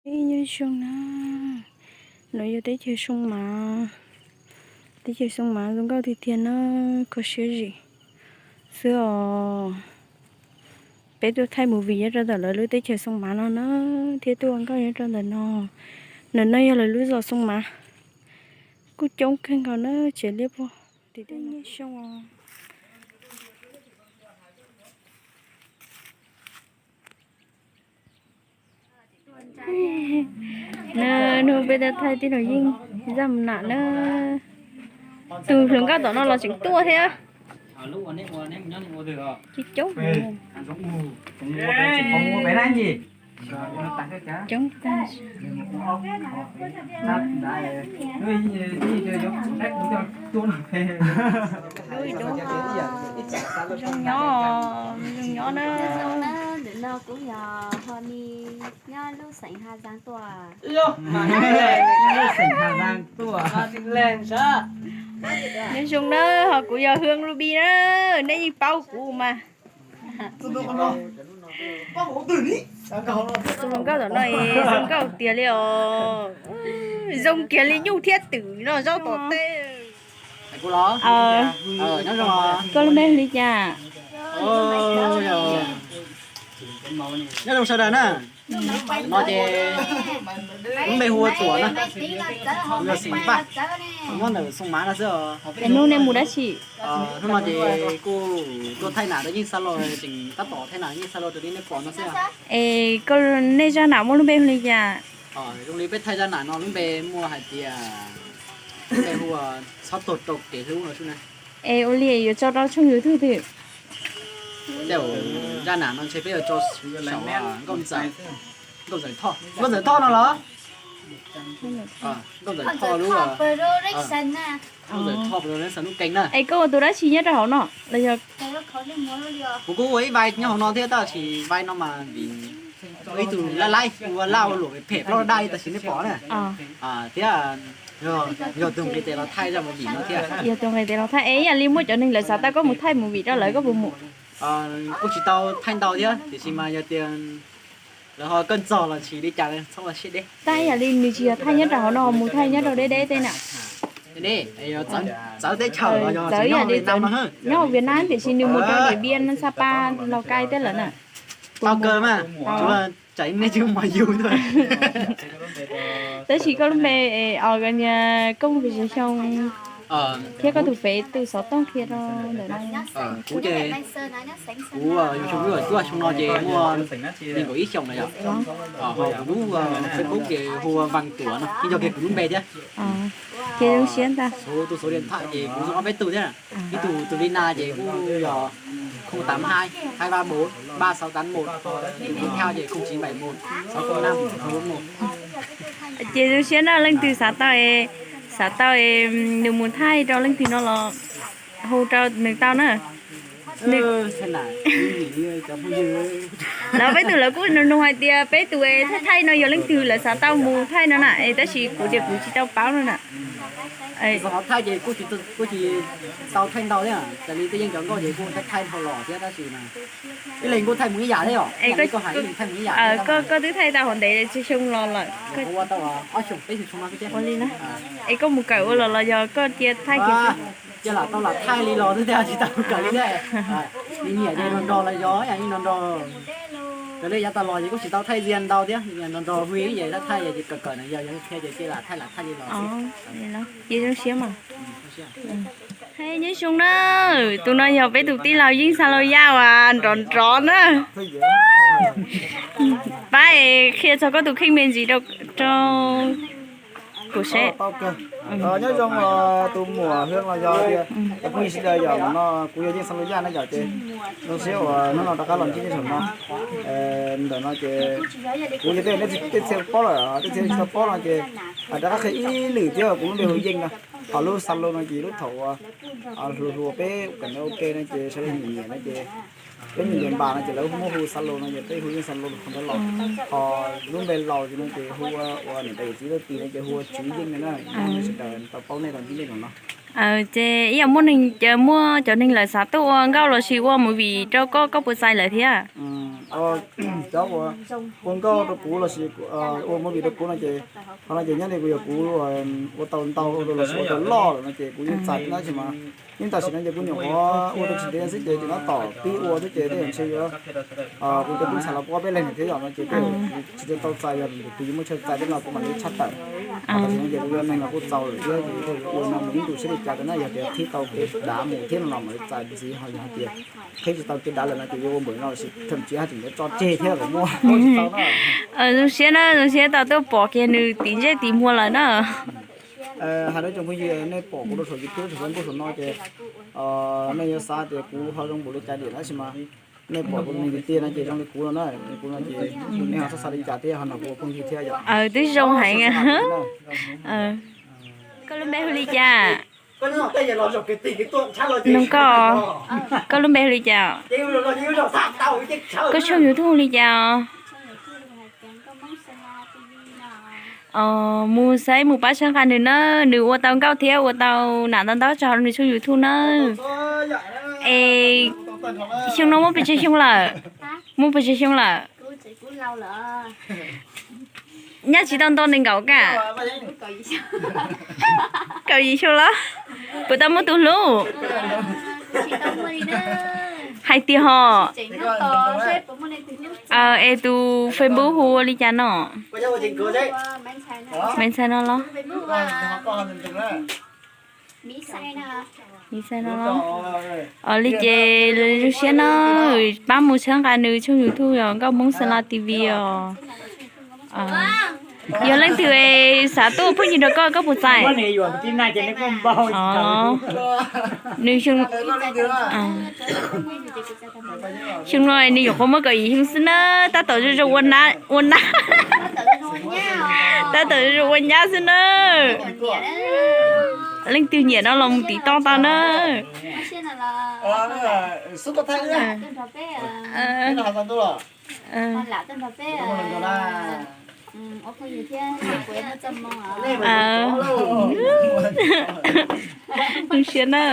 Ib nyob zoo na, no yog teb chaws Soo Mav, teb chaws Soo Mav zoo nkauj tiag tiag na, kho siab zim xwb os. Peb tuaj thaij movie nyob rau ntawm lawv lub teb chaws Soo Mav no na, thiab tuaj ua nkauj nyob rau ntawm no. Ntawm no yog lawv lub zos Soo Mav, kuj coob kawg nkaus na, tsev liab ploog. Tim tej nyiaj xyoo os. Nws nug peb tau thaij tij laug Yeej zaj mus nam na. Tus hluas nkauj tom no los tseem tuaj thiab. Coob coob. Zoo nyob, zoo nyob na. Ntawm no kuv yog Honey, nyob lub xeem Hà Giang tuaj. Nyob zoo na, ho kuv yog Hương Ruby na, neb yeej paub kuv mas. Tus hluas nkauj tom no zoo nkauj tiag li os, zoo kiag li nyuj thiab twm no zaub tom teb. Koj lub npe hu li cas? Nyob zoo sawv daws na. No ces lub npe hu ua Tuam na, kuv yog xeem Vaj, nyob ntawm Xoo Mav no xwb os. Es hnub nej mus dab tsi? Hnub no ces kuj tuaj thaij nam rau Yeej Xa Laj, tseem tab tom thaij nam Yeej Xa Laj raws li nej pom no xwb. Es koj, nej zaj nam muaj lub npe hu li cas? Zoo li peb thaij zaj nam no lub npe muaj hais tias, lub npe hu ua Txhob Tuag Rau Kev Hlub no xwb na. Es ua li yuav tso rau tshooj YouTube twg? Tej zaum zaj nam no ntshe peb yuav tso saum Nkauj Ntxawm, Nkauj Ntxawm Thoj, Nkauj Ntxawm Thoj no los? Nkauj Ntxawm Thoj lub, Nkauj Ntxawm Thoj lub keeg na. Es koj ua tus dab tsi nyob rau hauv no los yog? Kuv kuj ua ib vai nyob hauv no thiab tab sis vai no mas vim ib tug laj laib ua laj ua luam phem plaub daj li tam sim nej pom na. Thiab yog tus nqis tes los thaij zaj movie no thiab. Yog tus nqis tes los thaij, es ib yam li muaj cov neeg lawv xav tau koj mus thaij movie rau lawv koj puas mus? Kuj tsis tau thaij ntau thiab tiam sis mas yog tias lawv ho koj ntxog los tsis li cas txhob ua siab deb. Tab ib yam li nws tsis yog thaij nyob rau hauv no, mus thaij nyob rau deb deb tej na. Txawv teb chaws los yog txawv ib yam li txawv nyob hauv Vietnam tiam sis nws mus rau Điện Biên, Sapa, Lào Cai tej lawm na. Tau kawg mas, tsuas tsam nej tsis muaj yus. Tab sis koj lub npe, koj mus pes tsawg xyoo thiab koj tus fev tus xov tooj qhia rau ntawm no. Kuv ces kuv yug xyoo cuaj xyoo no ces muaj nees nkaum ib xyoos lawm yom. Ho kuv lub Facebook ces hu ua Văn Tuam no, yeej yog kiag kuv lub npe thiab. Ces zoo siab ntag. Tus số điện thoại ces kuv zoo ob peb tug thiab. Ib tug tus li na ces kuj yog không tám hai hai ba bốn ba sáu tám một, tus tiếp theo ces không chín bảy một sáu không năm sáu bốn một. Ces zoo siab na, leej twg xav tau, xav tau nws mus thaij rau leej twg no los hu rau nws tau na. Lawv peb tug lawv kuj nug nug hais tias peb tus thaij thaij no yog leej twg lawv xav tau mus thaij no na, es tab sis kuv tias kuv tsis tau paub no na. Thaij ces kuj tsis tau thaij ntau thiab, raws li tej yeej cov nkauj ces kuj thaij thaij dhau los thiab tab sis ib leeg kuj thaij mus ib yam thiab os. Koj twb thaij tau hov ntev tsawg xyoo los lawm? Ua tau ob xyoos peb xyoos no xwb thiab. Ua li na. Es koj mus kawm ua los los yog koj cia thaij kiag? Cia lam tau lam thaij li los xwb thiab tsis tau kawm li thiab. Nyiam nyiam ces nrog nrog los yog ib yam li nrog nrog. Raws li yav tas los ces kuj tsis tau thaij zias ntau thiab, nrog nrog hu ib yam li thaij thaij ces kawm kawm na, yog yog thiab ces cia lam thaij lam thaij li los xwb. Ces zoo siab mas. Hais nyob zoo na, tus no yog peb tus tij laug Yeej Xa Laj Yaj uas nrov nrov na. Pab es qhia txog koj tus kheej me ntsis rau kuv seb. Nyob zoo tus muam Hương los yog tias cov phooj ywg sawv daws yom, no kuv yog Yeej Xa Laj Yaj na yom, ces zoo siab uas hnub no rov qab los ntsib nej saum no. Ntawm no ces kuv yog tej, nej tej txhia paub lawm, tej txhia tsis tau paub no ces rov qab qhia ib lwm thiab, kuv lub npe hu Yeej no. Ho lub Xa Laj no ces lub thaum uas hluas hluas peb kam ok no ces sawv daws nyiam nyiam no ces peb nyiam nyiam npam no ces lawv muab hu Xa Laj no ces peb hu Yeej Xa Laj qhov ntawd los. Ho lub npe laus no ces hu ua niam tais yawm txiv leej twg no ces hu ua Tswv Yeej no na, sawv daws tau paub nej los ntsib nej saum no. Ces ib yam muaj neeg, muaj cov neeg lawv xav tuaj ua nkauj los sis ua movie rau koj, koj puas txais lawv thiab? Cov uas ua nkauj rau kuv los sis ua movie rau kuv no ces, qhov no ces nyob li kuv yog kuv ua tau ntau los sis ua tau loj lawm no ces kuv yeej txais na, tab sis mas yeej tam sim no ces kuv nyuam qhuav ua rau tsis ntev xwb ces tseem tab tom pib ua xwb ces tej zaum ntshe yuav, kuv cov tub ntxhais los kuj ob peb leeg thiab yom no ces tej zaum tsis tau txais, yog tus twg yuav muaj chaw txais tej no kuv mam li tshaj tawm. Tam sim no ces kuv cov neeg los kuj txaus lawm thiab ces ua no mus ib ntus seb li cas rau na, yog tias qhib tau kev dav mus thiab no los mam li txais ntxiv, ho yog hais tias qhib tsis tau kev dav lawm no ces yuav ua npaum no los sis thậm chí haj tseem yuav tso tseg thiab los muaj. Zoo siab na, zoo siab tau tuaj pom kiag nws tim ntsej tim muag lawm na. Hais rau tsoom phooj ywg nej pom kuv rau saum YouTube saum Facebook saum no ces nej yuav xav tias kuv ho zoo npaum li cas diam tab sis mas nej pom kuv nws tiag tiag no ces zoo li kuv no na, kuv no ces nej ho txhob xav li cas thiab ho nrog kuv ua phooj ywg thiab yom. Twb zoo heev. Koj lub npe hu li cas? Nug koj, koj lub npe hu li cas? Koj tshooj YouTube hu li cas os? Mus saib mus pab tshawb nqa nws na, nws ua tau nkauj thiab ua tau nam ntau ntau tso nws tshooj YouTube na. Es xyoo no muaj pes tsawg xyoo lawm? Muaj pes tsawg xyoo lawm? Nyaj tsis tau nto nees nkaum kaj? Kaum yim xyoo los? Puas tau muaj tus hlub? Hais tias ho. Es tus Facebook hu ua li cas no? Me ntxhais no los? Li ces zoo siab na, pab mus tshawb nqa nws tshooj YouTube os, Nkauj Hmoob Xeeb Las T V os. Yog leej twg xav tuaj phooj ywg nrog koj, koj puas txais? Nws xyoo no nws nyuam qhuav muaj kaum yim xyoo xwb na, tab tom zoo zoo ua na, ua na, tab tom zoo zoo ua nyab xwb na. Leej twg nyiam no los mus tim toj tau na. Zoo siab na.